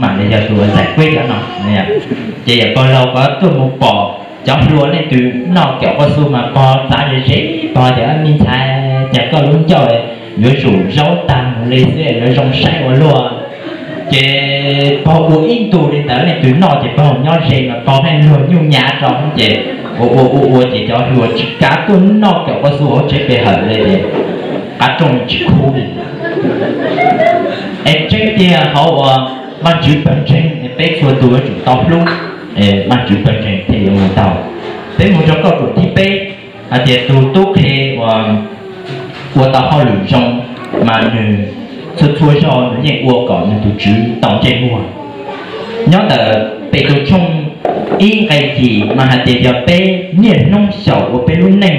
mam li yog tus uas zais kueb cov no. Ces yawm pog laug pog tuaj mus pom cov hluas leej twg noj kaum koj xu mas pog txav ze ze, pog tias, Me ntxhais, cas koj lub ncauj yuav tsum zaub tag mus li xwb yuav zoo saib ua luaj. Ces pog ua ib ntu li ntawd leej twg noj ces pog nyob ze mas pog pheej luag nyuj nyav rau ces ua ua ua ua ces cov hluas tsis kav tuaj noj kaum koj xu hauv tsev pe hawm li ces qab rooj tsis khub li. Es tseeb tiag hauv uas Vajtswv pawg ntseeg es peb txhua tus yuav tsum tau hlub, Vajtswv pawg ntseeg thiaj yuav mus tau. Peb mus rau kauj ruam thib peb, hais tias tus tub qhe uas ua tau hauj lwm zoo mas nws txhua txhua zaug nws yeej ua kom nws tus tswv tau ntsej muag. Nyob ntawm Petus tshooj ib nqe yim mas hais tias yog peb niaj hnub xyaum ua peb lub neej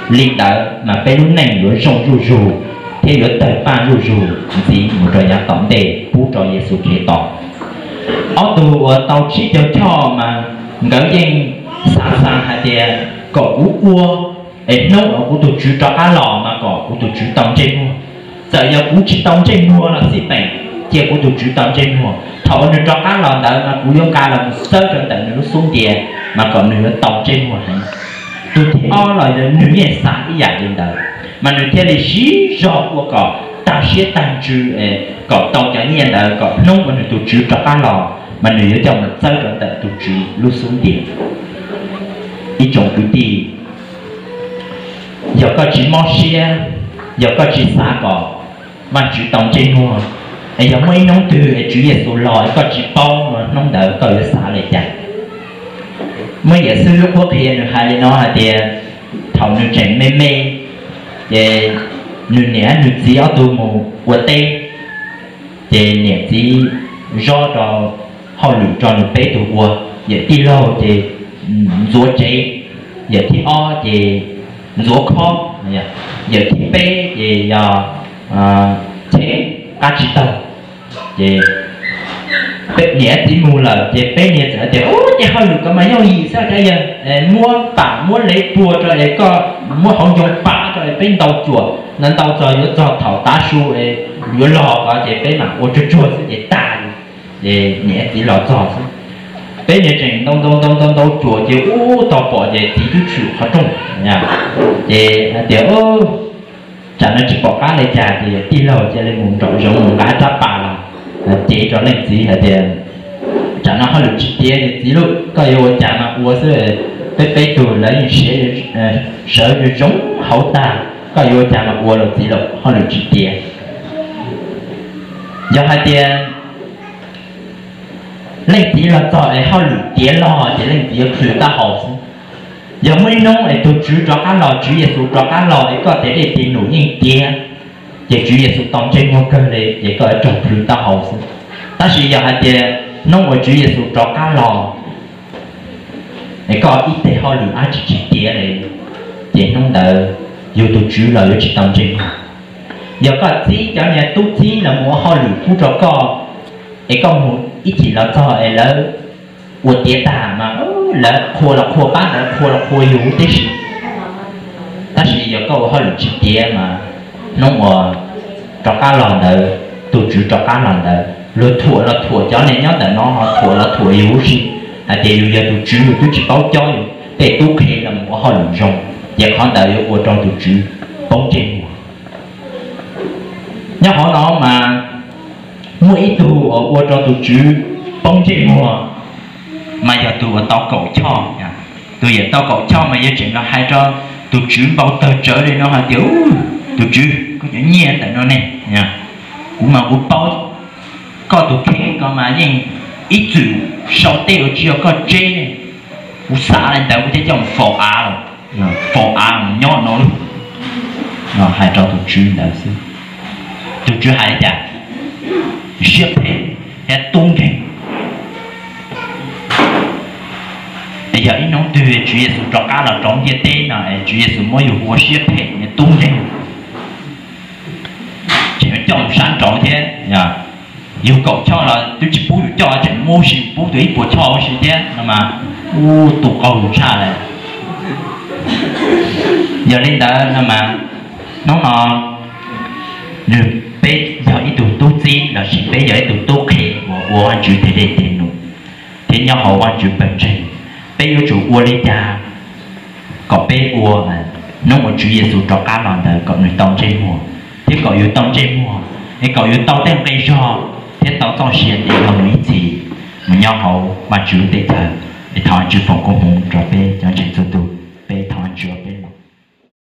li ntawd mas peb lub neej yuav zoo zuj zus thiab yuav tawg paj zuj zus ntxiv mus rau yav tom ntej pub rau Yexus Khetos. Ob tug uas tau tsib caug choj mas nkawd yeej xav xav hais tias kom kuv ua es hnub uas kuv tus tswv rov qab los mas kom kuv tus tswv tau ntsej muag. Txawm yog kuv tsis tau ntsej muag los xij peem, cia kuv tus tswv tau ntsej muag. Thaum uas nws rov qab los ntawd mas kuv yuav nqa los mus txawb rau ntawm nws lub xub ntiag mas kom nws yuav tau ntsej muag heev. Tus thib ob los yog nws yeej xav ib yam li ntawd, mas nws thiaj li siv zog ua kom tag siab tag ntsws kom tau cov nyiaj ntawd kom hnub uas nws tus tswv rov qab los mas nws yuav coj mus txawb rau ntawm tus tswv lub xub ntiag. Ib tsoom kwv tij, yog koj tsis mob siab, yog koj tsis xav kom Vajtswv tau ntsej muag, es yog muaj ib hnub twg es Tswv Yexus los es koj tsis paub no hnub ntawd koj yuav xav li cas? Muaj ib yam xib hwb qhuab qhia nws hais li no hais tias thaum nws tseem me me, ces nws niam nws txiv ob tug mus ua teb, ces niam txiv zov rau hauj lwm rau nws peb tug ua. Yawm tij laug ces ntxuav tsev, yawm thib ob ces ntxuav khob, yawm thib peb ces yog chev qab tsis taug. Ces niam txiv mus lawm ces peb niag txawm tias, Ub, ces hauj lwm ko mas yooj yim xwb, yog muab pam muab lev puag rau es koj muab hauv ncoo pab rau es peb ntaus cuam no ntau txog yuav txog thaum tav su es yuav los ko ces peb mam ua tsuag tsuag xwb ces tag li. Ces niam txiv los txog xwb, peb niag tseem ntau ntau ntau ntau ntau cuam ces ub tog pom ces txiv twb tshwm qhov rooj. Ces hais tias, Tsam no tsis pom qab li cas ces yawm tij laug cia li mus nraum zoov mus nqa rab pas los cev rau leej txiv hais tias, Tsam no hauj lwm tsis tiav, yawm txiv lauj, koj yuav ua cas mas ua xwb, peb peb tug lawv yeej siav sawv zoo hauv tag, koj yuav ua cas mas ua los txiv lauj, hauj lwm tsis tiav. Yog hais tias leej txiv los txog es hauj lwm tiav log ces leej txiv yuav plhws taub hau xwb. Yog muaj ib hnub es tus Tswv rov qab los, Tswv Yexus rov qab los es koj tias dej tis num yeej tiav, ces Tswv Yexus tau ntsej muag kawg li ces koj yuav raug plhws taub hau xwb. Tab sis yog hais tias hnub uas Tswv Yexus rov qab los es koj ib teg hauj lwm dab tsi tsis tiav li, ces hnub ntawd yus tus Tswv los yuav tsis tau ntsej muag. Yog koj txib cov niag tub txib los mus ua hauj lwm pub rau koj, es koj mus ib chim los txog es lawv ua tiav tag mas lawv qhuas los qhuas pab ntawd, qhuas los qhuas yus huv tib si. Tab sis yog koj ua hauj lwm tsis tiav mas hnub uas rov qab los ntawd, tus Tswv rov qab los ntawd, luag thuam los thuam cov niag nyob ntawm no, ho thuam los thuam yus huv si, hais tias yus yog tus Tswv yus twb tsis paub cob yus, tej tub qhe los mus ua hauj lwm zoo, ces qhov ntawd yuav ua rau tus Tswv poob ntsej muag. Nyob hauv no mas muaj ib tug uas ua rau tus Tswv poob ntsej muag, mas yog tus uas tau kaum choj. Tus yawm tau kaum choj mas yuav tseem los hais rau tus Tswv npau taws tsawv li no hais tias, Tus Tswv, koj cov nyiaj ntawm no ne, kuv mas kuv paub koj tus kheej ko mas yeej ib txwm sau tej uas tsis yog koj tseb ne, kuv xav li ntawd kuv thiaj coj mus faus av, faus av mus nyob no lauj. Hais rau tus Tswv ntawd xwb, tus Tswv hais li cas? Siab phem thiab tub nkeeg. Yog ib hnub twg Tswv Yexus rov qab los rau ntiaj teb no es Tswv Yexus muab yus ua siab phem tub nkeeg, tseem coj mus sab nraud thiab. Yus kaum choj los twb tsis pub yus coj, tseem muab ua si pub tus ib puas choj ua si thiab no mas, ub, tu qaug yus tshaj lawm. Yog li ntawd no mas hnub no nws, peb yog ib tug tub txib lossis peb yog ib tug tub qhe uas ua Vajtswv tes dej tes num, thiab nyob hauv Vajtswv pawg ntseeg, peb yuav tsum ua li cas kom peb ua hnub uas Tswv Yexus rov qab los ntawd kom nws tau ntsej muag, thiab kom yus tau ntsej muag, es kom yus tau tej nqi zog thiab tau txoj sia tes hauv nws ib txhis mus nyob hauv Vajtswv teb chaws. Es thov Vajtswv foom koob hmoov rau peb cov ntseeg txhua tus, peb thov Vajtswv